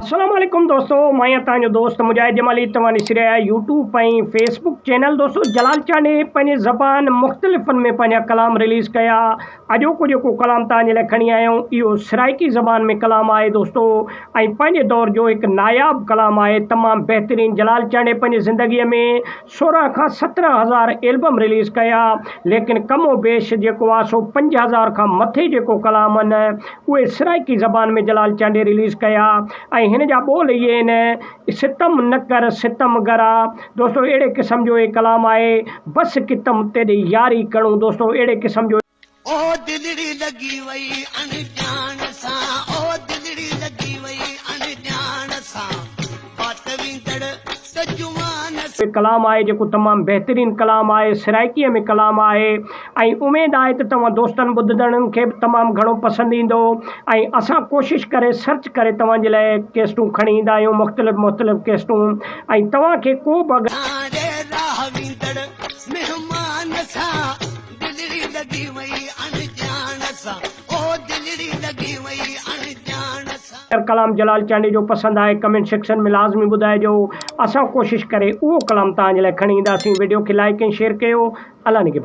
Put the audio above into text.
السلام عليڪم دوستو مان آهيان توهان جو دوست مجاهد جمالي توهان ڏسي رهيا آهيو يوٽيوب ۽ فيسبوڪ چينل دوستو جلال چانڊيي پنهنجي زبان مختلفن ۾ پنهنجا ڪلام رليز ڪيا اڄوڪو جيڪو ڪلام توهان جي لاء کڻي آيا آهيون اهو سرائيڪي زبان ۾ ڪلام آهي دوستو ۽ پنهنجي دور جو هڪ ناياب ڪلام آهي تمام بهترين جلال چانڊيي پنهنجي زندگي ۾ 16 کان 17 هزار البم رليز ڪيا ليڪن ڪم و بيش جيڪو آ سو 5000 کان مٿي جيڪو ڪلام آهن اهي سرائيڪي زبان ۾ جلال چانڊيي رليز ڪيا ۽ هن جا ٻول اهي آهن ستم نه ڪر ستم گرا دوستو اهڙي قسم جو هي ڪلام آهي بس ڪتم تيڏي ياري ڪڻون دوستو اهڙي قسم جو. او دلڙي لڳي وئي اڻڄاڻ سان او دلڙي لڳي وئي اڻڄاڻ سان واٽ ويندڙ ته جوان سان. ڪلام آهي جيڪو تمام بهترين ڪلام آهي سرائيڪيء ۾ ڪلام آهي ۽ اميد آهي ته توهان دوستن ٻڌندڙن کي به تمام گهڻو پسند ايندو ۽ اسان ڪوشش ڪري سرچ ڪري توهان جي لاء ڪيسٽون کڻي ايندا آهيون مختلف مختلف ڪيسٽون ۽ توهان کي ڪو به اگر. ساري راهه ويندڙ مهمان سان دلڙي لڳي وئي اڻڄاڻ سان او دلڙي لڳي وئي اڻڄاڻ سان. اگر ڪلام جلال چانڊيي جو پسند آهي ڪمينٽ سيڪشن ۾ لازمي ٻڌائجو اسان ڪوشش ڪري اهو ڪلام توهان جي لاء کڻي اينداسين وڊيو کي لائيڪ ۽ شيئر ڪيو الله نگهبان.